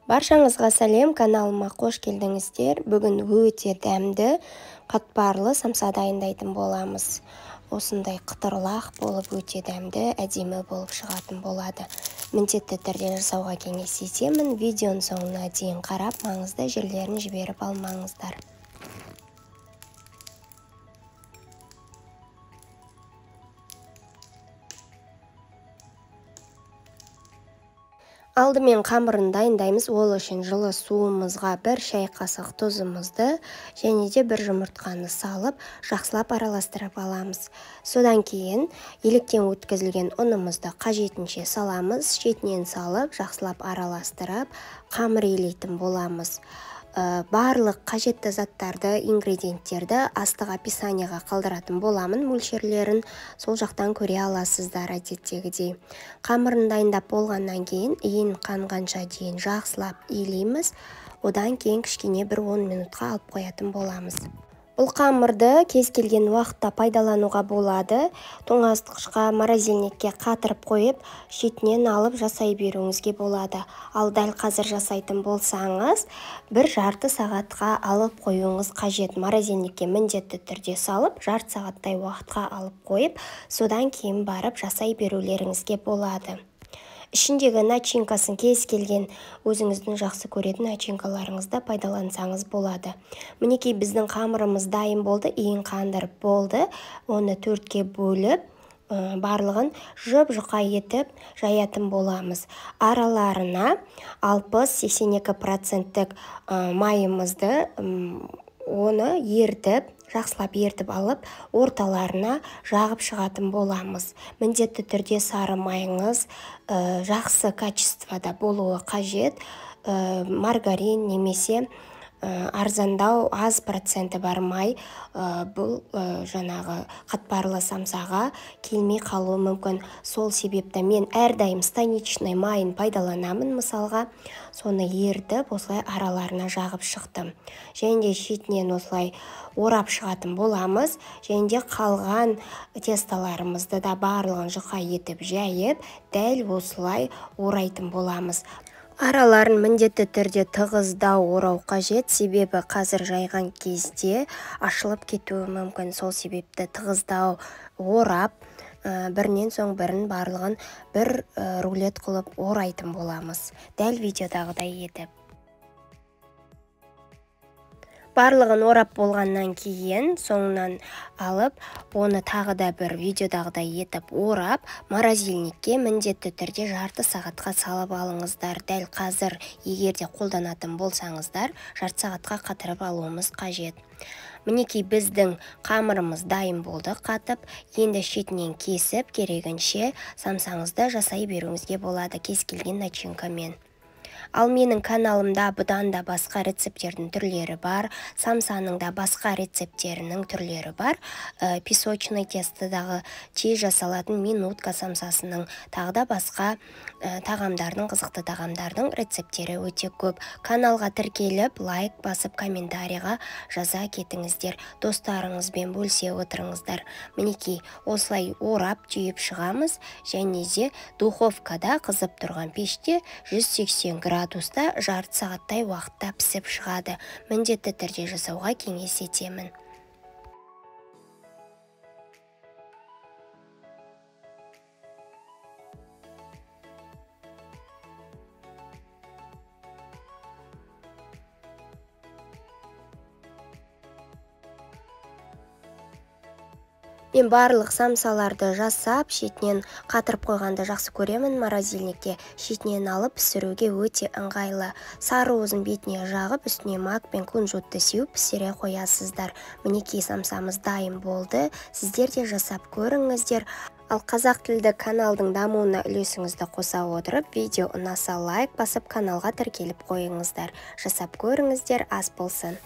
Баршаңызға сәлем, каналыма қош келдіңіздер. Бүгін өте дәмді қатпарлы самса дайындайтын боламыз. Осындай қытырлақ болып өте дәмді, әдемі болып шығатын болады. Міндетті түрде жасауға кеңес етемін. Видеоның соңына дейін қарап, маңызды жерлерін жіберіп алмаңыздар. Алдымен қамырын дайындаймыз. Ол үшін жылы суымызға бір шай қасық тұзымызды және де бір жұмыртқаны салып, жақсылап араластырып аламыз. Содан кейін електен өткізілген ұнымызды қажетінше саламыз, шетінен салып, жақсылап араластырып, қамыр елейтін боламыз. Барлық қажетті заттарды, ингредиенттерді астық описанияға қалдыратын боламын, мөлшерлерін сол жақтан көре аласыздар әдеттегідей. Қамырын дайындап болғаннан кейін иін қанғанша дейін жақсылап илейміз. Одан кейін кішкене бір 10 минутқа алып қоятын боламыз. Бұл қамырды кез келген уақытта пайдалануға болады. Тоңазытқышқа, морозильникке қатырып қойып, шетінен алып жасай беруіңізге болады. Ал дәл қазір жасайтын болсаңыз, бір жарты сағатқа алып қоюыңыз қажет. Морозильникке міндетті түрде салып, жарты сағаттай уақытқа алып қойып, содан кейін барып жасай берулеріңізге болады. Ішіндегі начинкасын кез келген өзіңіздің жақсы көретін начинкаларыңызды пайдалансаңыз болады. Мінекей біздің қамырымыз дайын болды, иін қандырып болды. Оны төртке бөліп, барлығын жұп-жұқа етіп жаятын боламыз. Араларына 60-82% майымызды оны ертіп, жақсылап ертіп алып, орталарына жағып шығатын боламыз. Міндетті түрде сары майыңыз жақсы качествода болуы қажет. Маргарин немесе арзандау аз проценті бар май бұл жаңағы қатпарлы самсаға келмей қалуы мүмкін. Сол себепті мен әрдайым станичный майын пайдаланамын, мысалға. Соны ертіп, осылай араларына жағып шықтым. Және де шетінен осылай орап шығатын боламыз. Және де қалған тесталарымызды да барлығын жұқа етіп жайып, дәл осылай орайтын боламыз. Араларын міндетті түрде тығыздау орау қажет, себебі қазір жайған кезде ашылып кетуі мүмкін. Сол себепті тығыздау орап, бірінен соң бірін барлығын бір рулет қылып орайтын боламыз. Дәл видеодағыдай етіп. Барлығын орап болғаннан кейін соңынан алып, оны тағы да бір видеодағыдай етіп орап, морозильникке міндетті түрде жарты сағатқа салып алыңыздар. Дәл қазір егер де қолданатын болсаңыздар, жарты сағатқа қатырып алуымыз қажет. Мінекей біздің қамырымыз дайын болды қатып. Енді шетінен кесіп, керегінше самсаңызды жасай беруіңізге болады кез келген начинкамен. Ал менің каналымда бұдан да басқа рецепттердің түрлері бар, самсаның да басқа рецепттерінің түрлері бар. Песочный тестодағы тез жасалатын минутка самсасының, тағы да басқа тағамдардың, қызықты тағамдардың рецепттері өте көп. Каналға тіркеліп, лайк басып, комментарийға жаза кетіңіздер, достарыңызбен бөлісе отырыңыздар. Мінекей осылай орап түйіп шығамыз және де духовкада қызып тұрған пеште 180 градуста жарты сағаттай уақытта пісіп шығады. Міндетті түрде жасауға кеңес етемін. Мен барлық самсаларды жасап, шетінен қатырып қойғанды жақсы көремін. Морозильникке шетінен алып пісіруге өте ыңғайлы. Сары уызын бетіне жағып, үстіне мак пен кунжутты сеуіп пісіре қоясыздар. Мінекей самсамыз дайын болды. Сіздер де жасап көріңіздер. Ал қазақ тілді каналдың дамуына үлесіңізді қоса отырып, видео ұнаса лайк басып, каналға тіркеліп қойыңыздар. Жасап көріңіздер, ас болсын.